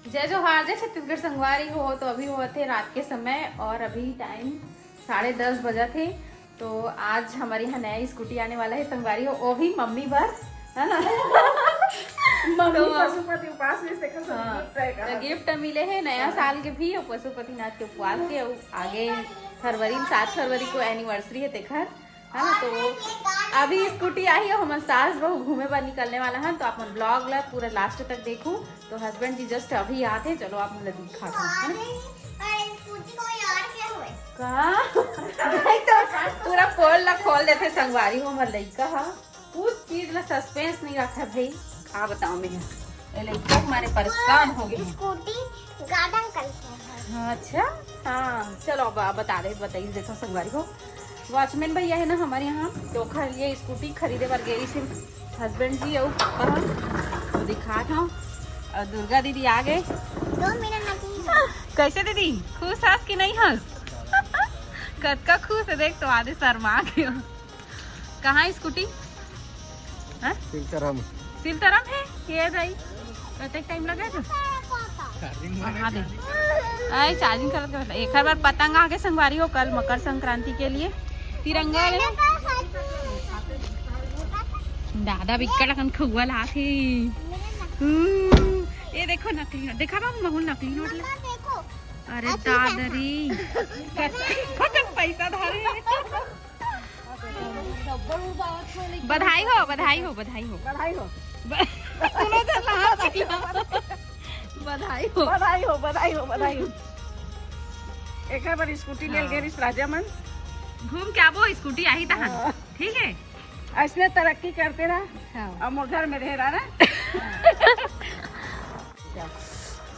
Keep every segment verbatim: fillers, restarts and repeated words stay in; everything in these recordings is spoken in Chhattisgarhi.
जय जोहार, जय छत्तीसगढ़ संगवारी हो। तो अभी होत हे रात के समय और अभी टाइम साढ़े दस बजत हे। तो आज हमारे यहाँ नया स्कूटी आने वाला है संगवारी हो, वो भी मम्मी बर, है ना? मम्मी तो पशुपति उपास में से हाँ, गिफ्ट रहेगा। तो गिफ्ट मिले है नया साल के भी और पशुपतिनाथ के उपवास के, और आगे फरवरी में, सात फरवरी को एनिवर्सरी है तेखर, है ना? तो अभी स्कूटी आई है, हमन सास बहू घूमे बर निकलने वाला है, तो आप मन ब्लॉग ला पूरा लास्ट तक देखू। तो हस्बैंड जी जस्ट अभी आते, चलो आप मन ला दिखात हूँ, है ना? का? नहीं तो पूरा पोल ला खोल देथे संगवारी हो, हमर लइका हा कुछ चीज ला सस्पेंस नहीं रखा भाई। का बताओ मैं, ये लइका हमारे परेशान हो गए। स्कूटी गार्डन कल से है। हाँ, अच्छा, हाँ, चलो अब बता दे, बताइए। देखो संगवारी हो, वॉचमैन भैया है ना हमारे यहाँ, तो ओखर लिए स्कूटी खरीदे बर गई थी हस्बैंड जी और पापा ह। तो दिखात हूँ, और दुर्गा दीदी आ गए। दो मिनट लगी। कैसे दीदी, खुश हस कि नहीं हस? कतका खुश है, देख तो आधे शर्मा गए हो। कहाँ स्कूटी? हाँ? सिलतरम। सिलतरम है ये दाई। कतेक टाइम लगे तो? हाँ दे। आई चार्जिंग करत करत एक बार पतंग आगे संगवारी हो, कल मकर संक्रांति के लिए तिरंगा वाले। दादा बिक्कट अकन खउआ लात हे। हम्म, ये देखो नकली नोट, देखा बाबू महू नकली नोट ले। अरे दादा रे, पैसा धरे। बधाई हो, बधाई हो, बधाई हो। बधाई हो। ब-, सुनो तो ना, बधाई हो। बधाई हो, बधाई हो, बधाई हो। एक बार स्कूटी ले हाँ। गए रिस राजा मन। घूम के आबो, स्कूटी आही तहन। हाँ। ठीक है। ऐसने तरक्की करते रहा। हाँ। अब मोर घर में रहे रहा ना।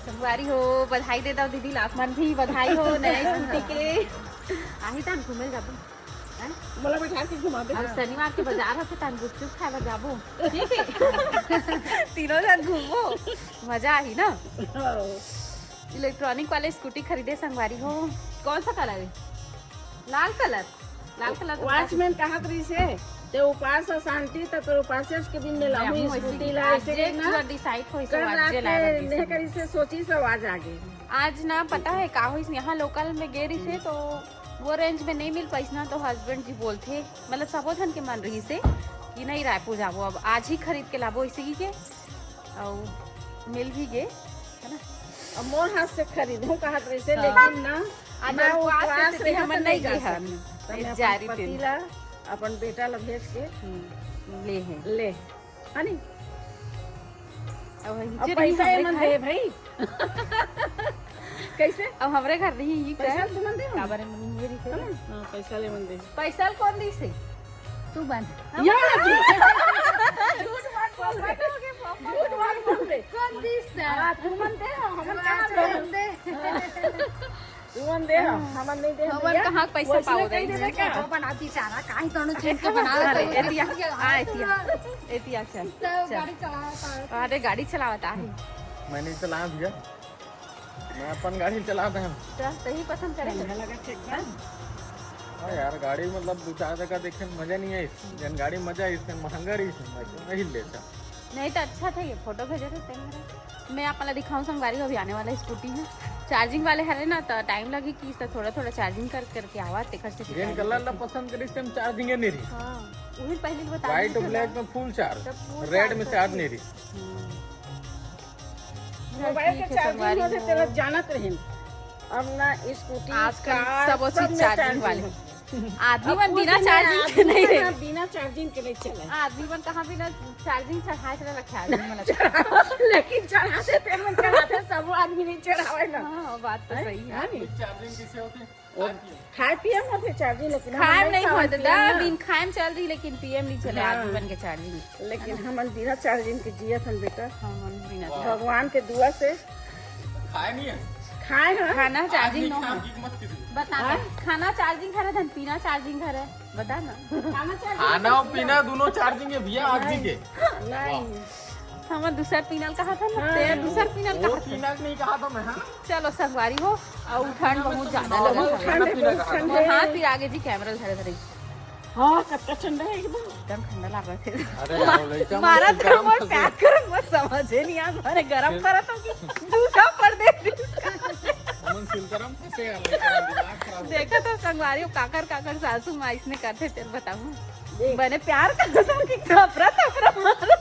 संगवारी हो, बधाई दे दो दीदी, लाख मन भी बधाई हो नया स्कूटी के। आही तहन घूमे जाबो। हैं? मोला बैठा के घुमा दे। अब शनिवार के बाजार होथे, तहन गुपचुप खाए बर जाबो। ठीक है? तीनों जन घूमबो, मजा आही ना। हाँ। इलेक्ट्रॉनिक वाले स्कूटी खरीदे संगवारी हो। कौन सा कलर है? लाल कलर। लाल कलर तो वॉचमैन कहत रहिसे, ते उपास अस आंटी, त तोर उपासेस के दिन में लाहूं स्कूटी ला, ऐसे आज जे ना। डिसाइड होइस, कल रात के नेह करिस से सोचिस, आज आगे। आज ना पता है का होइस, यहाँ लोकल में गे रहिसे तो वो रेंज में नहीं मिल पाइस ना, तो हस्बैंड जी बोलथे, मतलब सबो झन के मन रहिसे कि नहीं रायपुर जाबो, अब आज ही खरीद के लाबो इसी के, और मिल भी गे, है ना? अब मोर हाथ से खरीदहूं कहत रहिसे, हाँ। लेकिन ना, आज मैं उपवास उपवास के सेती रहिसे हमन नहीं गे हन। त मैं जा अपन पति ला, अपन बेटा ला भेज के हम्म, ले हे। ले, है नी? अब अब हिचे रही पैसा हमरे एमन घर। दे भाई। कैसे? अब हमरे घर रही, ये पैसा कर। तुमन दे हो? काबर एमन ये रही है ना? हाँ, पैसा ले मन दे। पैसा कौन दी से? तू बन। हम या, झूठ मत बोल बे। झूठ मत बोल बे। कौन दी से? हाँ, तुमन दे हो, हमन कहाँ दे? तुमन दे हो, हमन नहीं दे हो हमर भैया। कहाँ पैसा वैसे पाओ नहीं दे दे। क्या? वो बनाती चारा, काहे दोनों चीज के बना अरे, रहे हो? एतिया, आ, एतिया, एतिया, चल, सब चल। गाड़ी चलावत आ। अरे, गाड़ी चलावत आ। मैं नहीं चलाया भैया, मैं अपन गाड़ी चलाता हूँ। तो तही पसंद करे। बढ़िया लगा, ठीक बा। हाँ यार, गाड़ी मतलब दो चार जगह देखे, मजा नहीं आइस। जन गाड़ी मजा आइस, तेन महंगा रहिस, मैं तो नहीं लेता। नहीं तो अच्छा था ये, फोटो भेजे थे तेन। मैं आप वाला दिखाऊं संगवारी, अभी आने वाला स्कूटी है, चार्जिंग वाले हरे ना, तो टाइम लगी कि इससे थोड़ा थोड़ा चार्जिंग कर करके आवा, तेकर से ग्रीन कलर ला पसंद करिस, तेन चार्जिंग नहीं रही। हाँ, वही पहले बता व्हाइट और ब्लैक में फुल चार्ज, तो फुल रेड में चार्ज नहीं रही। हम्म। मोबाइल के चार्जिंग हो जाए, तेला जानत रहिन। अब ना स्कूटी, आजकल कार, सब चीज सब में चार्जिंग वाले। आदमी मन बिना चार्जिंग के नहीं रहे। बिना चार्जिंग के नहीं चले। आदमी मन कहाँ बिना चार्जिंग चढ़ाए चले रखे आदमी मन। लेकिन चढ़ाते ते मन चढ़ाते, सब आदमी नहीं चढ़ावे ना। हाँ, बात तो सही है। चार्जिंग किसे होते? खाए पिए में होथे चार्जिंग, लेकिन खाए में नहीं होय दादा, बिन खाए में चल रही, लेकिन पिए में नहीं चले आदमी मन के चार्जिंग। लेकिन हमन बिना चार्जिंग के जियत हन बेटा। हाँ, हमन बिना चार्जिंग। भगवान के दुआ से। खाए नहीं है। खाए हैं। खाना चार्जिंग नो है। बता दे, खाना चार्जिंग हरे धन पीना चार्जिंग हरे, बता ना। खाना और पीना दोनों चार्जिंग है भैया, आदमी के। नहीं। हम दूसर पीनल कहा था ना, हाँ। तेरा दूसर पीनल कहा था। पीनल नहीं कहा था मैं, हाँ? चलो संगवारी हो, और ठंड बहुत ज्यादा लगा था। ठंड है, बहुत ठंड है। हाँ, फिर आगे जी कैमरा धरे धरे। हाँ, कतका ठंडा है एकदम। एकदम ठंडा लग रहा था। अरे यार, लड़का मारा मन तो गरम मोर फंसे। पैक कर, मत समझे नहीं यार, मारे गरम फिर करत हो कि दूसरा देखा तो संगवारी हो, काकर काकर सासू माँ इसने करथे, तेल बताऊँ। बने प्यार करता हूँ कि थपरा थपरा मारो।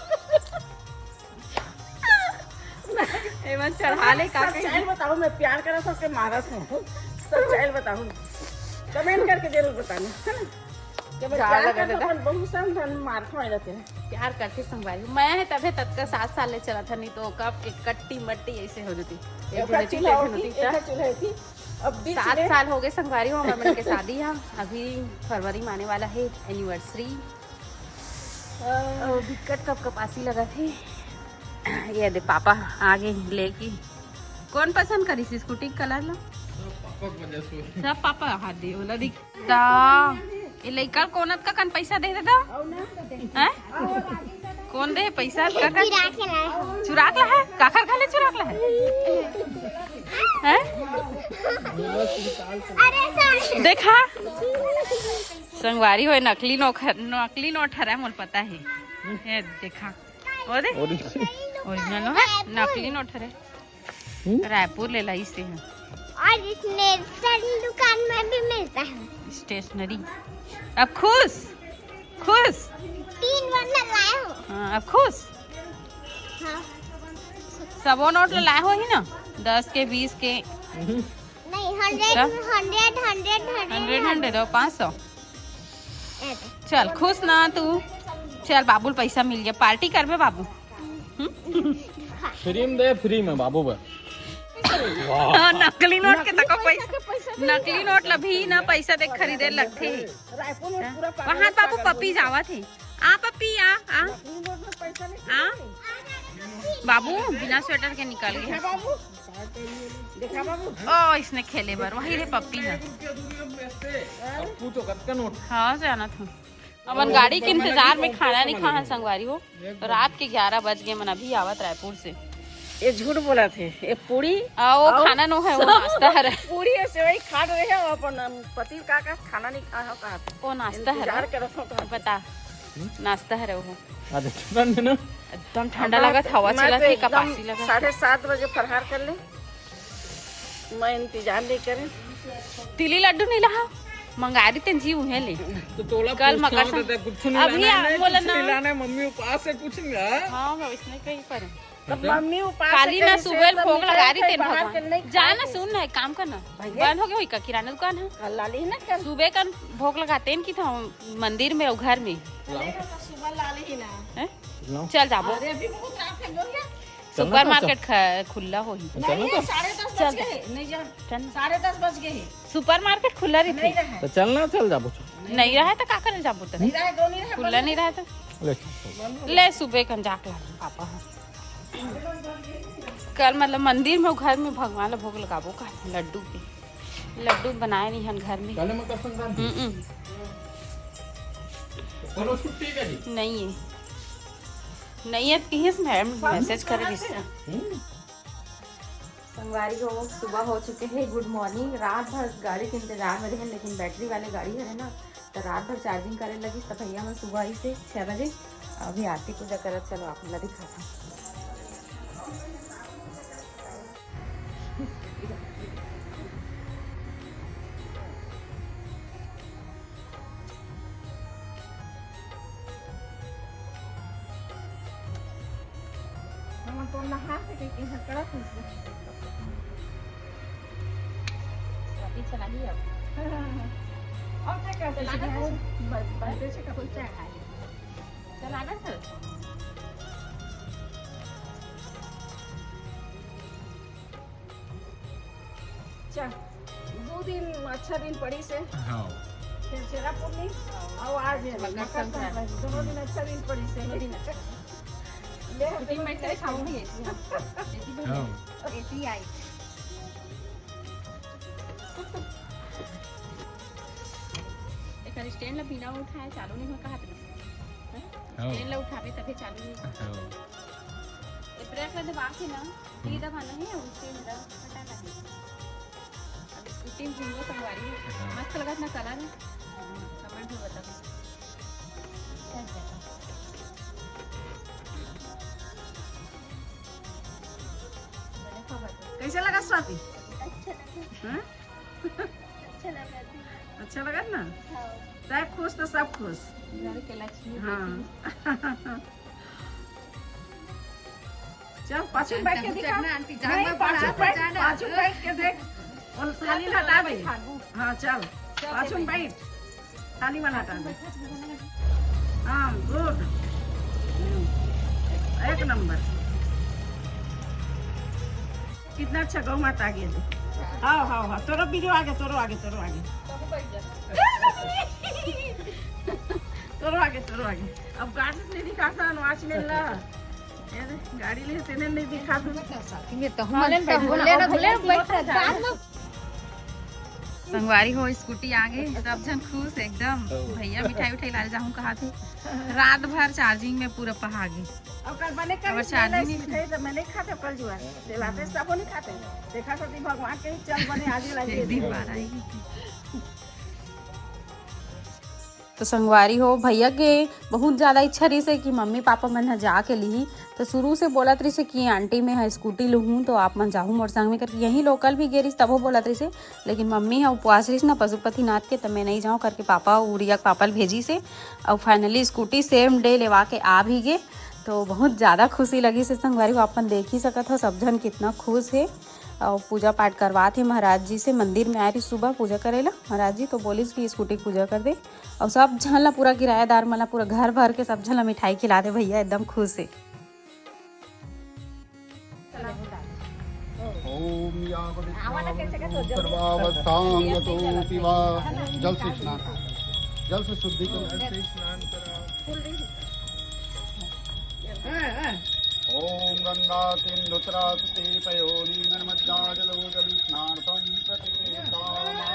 एमन चढ़ा ले का कही। सच्चाई बताऊँ, मैं प्यार करा सबके मारा हूँ। सच्चाई बताऊँ, कमेंट करके जरूर बताना, है ना? कि मैं प्यार करता हूँ, बहुत साल धन मार खवाए रहते हैं। प्यार करते संगवारी, मैं है तभे ततका सात साल ले चला था, नहीं तो कब के कट्टी मट्टी ऐसे हो जाती। एक चूल्हा होती, एक चूल्हा थी। अब सात साल हो गए संगवारी हो हमन के शादी हा। अभी फरवरी में आने वाला है एनिवर्सरी। और दिक्कत कब कपासी लगा थे। ये दे पापा आगे लेके। कौन पसंद करी स्कूटी कलर ला? सब पापा के वजह से। सब पापा हाथ दे, ओला दिख। ता, ये लइका कोन अतका कन पैसा दे देता? हैं? कोन दे पैसा? काकर? चुरा के लाए हो। चुरा के लाए? काकर घले चुरा के लाए? हैं? अरे सर। देखा? संगवारी होए नकली नोट, नकली नोट हरे, मोल पता है। ये देखा। वो दे? ओरिजिनल। ओरिजिनल है, नकली नोट हरे। हम्म? रायपुर ले लाई से है। और इसमें सर दुकान में भी मिलता है। स्टेशनरी। अब खुश? खुश? तीन बार ना लाए हो। हाँ, अब खुश? हाँ। सबो नोट ला लाए हो ही ना, दस के, बीस के। नहीं, hundred, hundred, hundred, hundred, hundred, hundred और पाँच सौ। चल, खुश ना तू? चल, बाबू ल पैसा मिल गया, पार्टी करबे बाबू? फ्री में दे, फ्री में बाबू बर। हाँ, नकली नोट के तको पैसा, नकली नोट ला भी ना पैसा दे खरीदे लगथे। रायपुर में पूरा पागल, वहाँ बाबू पागल पपी बोलते। जावत है। आ पपी, आ, आ। नकली नोट में पैसा नहीं आ। खरीदे। बाबू बिना स्वेटर के निकल गया। देखा बाबू, देखा बाबू। ओ, इसने खेले बर, वही रे पपी है। अब पूछो कतका नोट। हाँ, जाना था। हमन गाड़ी के इंतजार में खाना नहीं खाहन संगवारी हो। रात के ग्यारह बज गए, मन अभी आवत रायपुर से। ये झूठ बोला थे, ये पूरी आ, वो आओ। खाना नो है, वो नाश्ता हरे। पूरी ऐसे वही खा रहे हैं, अपन पति का, का खाना नहीं खाया कहा थे। वो नाश्ता हरे। इंतजार करत हो कहा थे। बता, नाश्ता हरे वो। आ, देखो ना, ना। एकदम ठंडा लगा था, हवा मैं चला तो थी, एकदम कपासी लगा। साढ़े सात बजे फरहार कर ले। मैं इंतजार नहीं करे। तिली लड्डू नहीं लहा, मंगा दी तेन जी उहे ले। तो तोला कल पूछता मकर हूँ, संक-, तो कुछ नहीं अभी लाना है, बोला कुछ नहीं ना। लाना है, मम्मी उपास है, कुछ नहीं लाना है। हाँ, मैं इसने कहीं पर। तो मम्मी उपास है, काली ना कहीं से सुबह सब भोग निकल लगा रही के तेन बाहर भगवान। के नहीं जा ना, खाए। सुन ना, एक काम करना। भैया। बंद हो गया वही का किराना दुकान है। कल ला ली ना कल। सुबह का भोग लगाते हैं कि था मंदिर में और घर में। चलेगा तो सुबह ला ली ना। हैं? लाओ। चल जाबो। अरे अभी बहुत रात है, बोल ना। चलना सुपर था, मार्केट चल। ख-, खुला होही। चलना नहीं, था। साढ़े दस बज गए। नहीं जा। चल। साढ़े दस बज गए। सुपर मार्केट खुला रही नहीं थी। रहे। तो चलना, चल जाबो। नहीं रहे तो का करे जाबो तो? नहीं रहे, दो नहीं रहे, खुला बंद नहीं रहे तो। ले। ले सुबह कन जाके ला पापा। कल मतलब मंदिर में, घर में भगवान ला भोग लगाबो का लड्डू के। लड्डू बनाए नहीं हन घर में। कल मकर संक्रांति। हम्म। तो कल छुट्टी का जी? नहीं है। नहीं है, पीएस मैम मैसेज करे रिश्ता। हम्म। संगवारी हो, सुबह हो चुके हैं। गुड मॉर्निंग। रात भर गाड़ी के इंतजार में रहे, लेकिन बैटरी वाले गाड़ी हरे ना, तो रात भर चार्जिंग करे लगी। तो भैया मन सुबह ही से छः बजे अभी आरती पूजा करत, चलो आप ला दिखाता हूँ। हम तो नहा के के हकड़ा खुश। स्वाति चला ही अब। और क्या करते चलाना हैं? तो। ब-, बर्थडे से कपल चढ़ाए। चलाना था। चल, दो दिन अच्छा दिन पड़ी से। हाँ। फिर चेरापुंजी, और आज है मकर मकर संक्रांति। संक्रांति, दोनों दिन अच्छा दिन पड़ी से। दोनों दिन अच्छा। ले, हम तीन दोनों बैठ कर दिन खाऊंगी। हाँ। Eighty I. एक स्टैंड ला बिना उठाए चालू नहीं हो कहा था। हाँ। स्टैंड ला उठावे तभी चालू नहीं हो। हाँ। ये ब्रेक ला दबा के ना, ये दबाना है, उससे मेरा हटाना है। अब स्कूटी में घूमो संगवारी, हाँ। मस्त लगत ना कलर है। कमेंट में बताओ। कैसे लगा स्वाति? हाँ? अच्छा लगा थी। अच्छा लगा ना? हाँ। तै खुश तो सब खुश। घर के लक्ष्मी हाँ। चल, पाछू बैठ के दिखा। चढ़ना, आंटी, जांग नहीं, में पाछू पड़ा, बैठ, चढ़ना। पाछू बैठ के देख। और थाली हटा दे। हाँ, चल, पाछू बैठ। थाली वाला हटा दे। हाँ, गुड। हम्म, एक नंबर। कितना अच्छा गौ माता आगे दे। हाँ, हाँ, हाँ, तोरो वीडियो आगे, तोरो आगे, तोरो आगे। तोरो आगे, तोरो आगे। अब गाड़ी से नहीं दिखाता, वॉचमैन ला। ये दे, गाड़ी ले तेने नहीं दिखा तू। ये तो हम बोले ना, बोले ना, बैठ जा। संगवारी हो, स्कूटी आ गई, सब झन खुश एकदम। भैया मिठाई उठाई लाने जाहूं कहा थे, रात भर चार्जिंग में पूरा पहा गई। अब कल बने कर और चार्जिंग नहीं मिठाई तो मैं नहीं खाते कल जुआ। दिलाते सब नहीं खाते। देखा तो भगवान के ही चल बने आज ही एक दिन बाद आएगी। तो संगवारी हो, भैया के बहुत ज्यादा इच्छा रहिस हे कि मम्मी पापा मन ह जाके लिही। तो शुरू से बोलत रहिस हे कि आंटी, मैं ह स्कूटी लूहूँ, तो आप मन जाहू मोर संग में करके। यहीं लोकल भी गे रहिस, तभो बोलत रहिस हे, लेकिन मम्मी ह उपवास रहिस ना पशुपतिनाथ के, त मैं नहीं जाऊँ करके पापा, रिया के पापा ल भेजिस हे। और फाइनली स्कूटी सेम डे लेवा के आ भी गे। तो बहुत ज्यादा खुशी लगिस हे संगवारी हो, अपन देख ही सकत हो सब झन कितना खुश हे। और पूजा पाठ करवात हे महाराज जी से, मंदिर में आए रही सुबह पूजा करे ला महाराज जी, तो बोलिस कि स्कूटी पूजा कर दे। और सब झन ला, पूरा किराएदार मन ला, पूरा घर भर के सब झन ला मिठाई खिला दे भैया, एकदम खुश हे। ओम यावदेव सर्वावस्थांगतोऽपि वा। जल से स्नान, जल से शुद्धि करो। ओम गंगा सिंधु सरस्वती पयोनिधि नर्मदा जलो जल स्नानार्थं प्रतिगृह्णामि।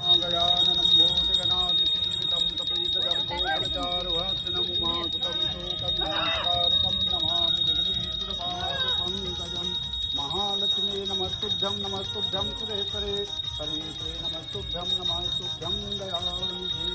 ओम गजाननं भूतगणादिसेवितं कपीतजम्बूफलचारुभक्षणमुमासुतं शोकविनाशकारकं नमामि विघ्नेश्वरपादपङ्कजम्। महालक्ष्मी नमस्तुभ्यं नमस्तुभ्यं सुरेश्वरे हरीश्वरे नमस्तुभ्यं नमस्तुभ्यं दयानिधे।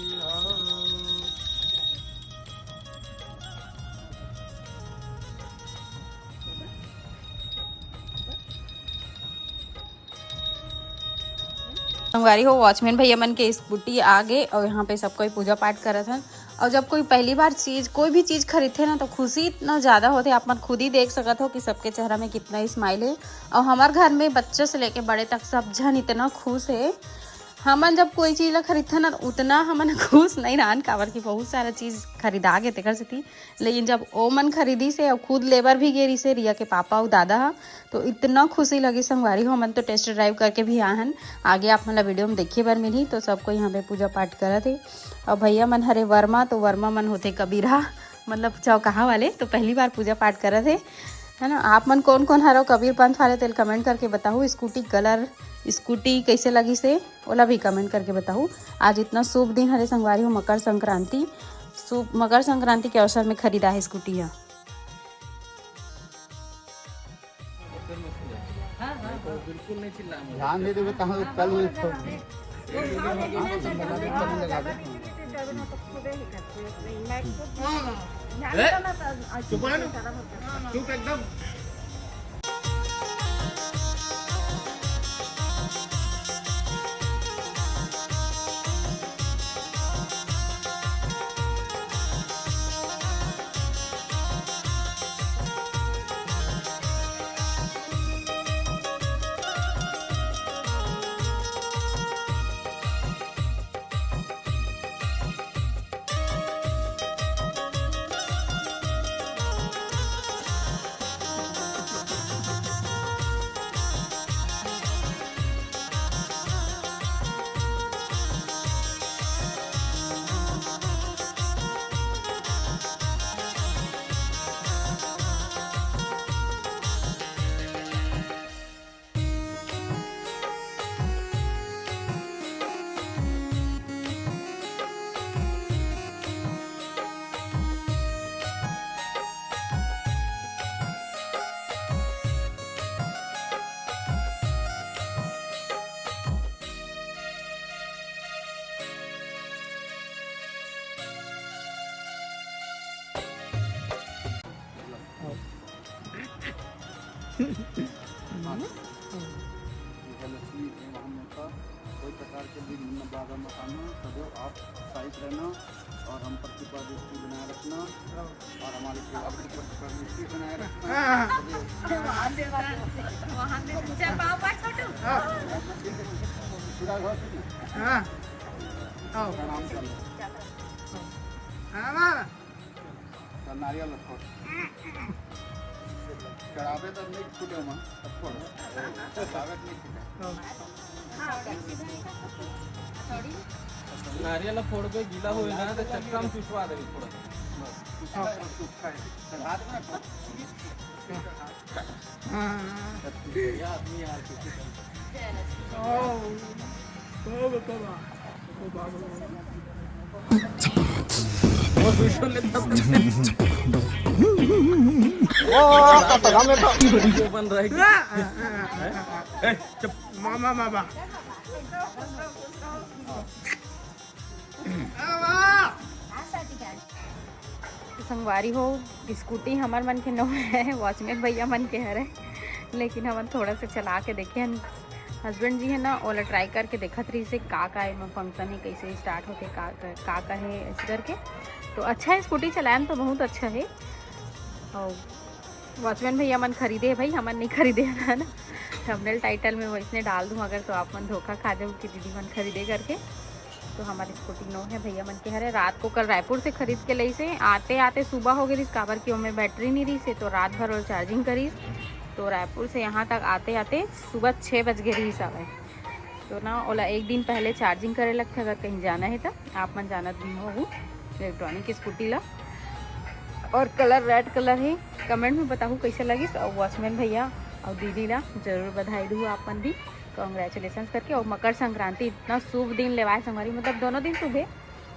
संगवारी हो, वॉचमैन भैया मन के स्कूटी आ गे और यहाँ पे सब कोई पूजा पाठ करत हन। और जब कोई पहली बार चीज, कोई भी चीज खरीदथे ना, तो खुशी इतना ज्यादा होथे। आप मन खुद ही देख सकत हो कि सबके चेहरा में कितना स्माइल है। और हमारे घर में बच्चे से लेके बड़े तक सब झन इतना खुश है। हमन जब कोई चीज ला खरीदथन ना, उतना हमन खुश नहीं रहन, काबर कि बहुत सारा चीज खरीदा गे तेकर सेती। लेकिन जब ओ मन खरीदिस हे अउ खुद लेबर भी गे रहिस हे, रिया के पापा अउ दादा ह, तो इतना खुशी लगिस संगवारी हो। हमन तो टेस्ट ड्राइव करके भी आए हन, आगे आप मन ला वीडियो में देखे बर मिलही। तो सब कोई यहाँ पे पूजा पाठ करत हे। अउ भैया मन हरे वर्मा, तो वर्मा मन होथे कबीरा, मतलब चौकाहा वाले, तो पहली बार पूजा पाठ करत हे, है ना। आप मन कौन कौन हरव कबीर पंथ वाले, तेल कमेंट करके बताहू। स्कूटी कलर, स्कूटी कैसे लगिस हे, ओला भी कमेंट करके बताहू। आज इतना शुभ दिन हरे संगवारी हो, मकर संक्रांति, शुभ मकर संक्रांति के अवसर में खरीदा है स्कूटी ह। ध्यान दे देबे, तहाँ कल छोड़ दे। चुप है ना? चुप एकदम। विजयलक्ष्मी एवं हमका कोई प्रकार के विघ्न बाधा मत आना, सदैव आप उत्साहित रहना और हम प्रतिभा दृष्टि बनाए रखना और हमारे परिवार की प्रतिभा दृष्टि बनाए रखना। सदैव। चल, पाँव पड़, छोटू। प्रणाम कर लो। चल, नारियल रखो। चढ़ावे तो नहीं फूटे, माँ। अब फोड़ो। चढ़ावे तो नहीं फूटे। नारियल फोड़ के गीला हो जाए तो चक्का में चुसवा देवे थोड़ा। सूखा है, सूखा है। चढ़ा देना। बन रहा है। मामा, मामा। संगवारी हो, स्कूटी हमर मन के नोहे, वॉचमैन भैया मन के हरे, लेकिन हमन थोड़ा सा चला के देखे हन। हस्बैंड जी है ना, ओला ट्राई करके देखत रहिस हे का का एमा फंक्शन है, कैसे स्टार्ट होते, का का, का का है, ऐसे करके। तो अच्छा है, स्कूटी चलाए में तो बहुत अच्छा है। और वॉचमैन भैया मन खरीदे है भाई, हमन नहीं खरीदे है ना। थंबनेल टाइटल में वैसने डाल दूँ अगर, तो आप मन धोखा खा जाओ कि दीदी मन खरीदे करके। तो हमारी स्कूटी नोहे भैया मन के हरे, रात को कल रायपुर से खरीद के लइसे। आते आते सुबह हो गई रहिस, काबर कि ओमे बैटरी नहीं रहिस हे, तो रात भर ओला चार्जिंग करिस। तो रायपुर से यहाँ तक आते आते सुबह छः बज गए रहिस हवय। तो ना ओला एक दिन पहले चार्जिंग करे लगथे, अगर कहीं जाना है तो। आप मन जानत भी हो इलेक्ट्रॉनिक स्कूटी ला। और कलर रेड कलर है, कमेंट में बताहू कैसे लगिस। और वॉचमैन भैया और दीदी ला जरूर बधाई दूँ आप मन भी, कॉन्ग्रेचुलेशन करके। और मकर संक्रांति इतना शुभ दिन लेवाए संगवारी, मतलब दोनों दिन शुभ है,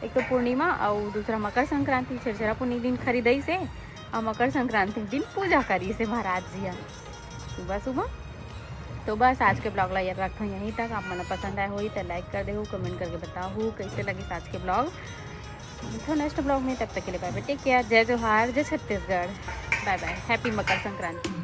एक तो पूर्णिमा और दूसरा मकर संक्रांति। छेरछेरा पुन्नी दिन खरीदइस हे और मकर संक्रांति दिन पूजा करिस हे महाराज जी ह सुबह सुबह। तो बस आज के ब्लॉग ला ये रखथों यहीं तक। आप मन ला पसंद आए होही तो लाइक कर देहू, कमेंट करके बताहू कैसे लगिस आज के ब्लॉग। मिलथों नेक्स्ट ब्लॉग में, तब तक के लिए बाय बाय, टेक केयर, जय जोहार, जय छत्तीसगढ़, बाय बाय, हैप्पी मकर संक्रांति।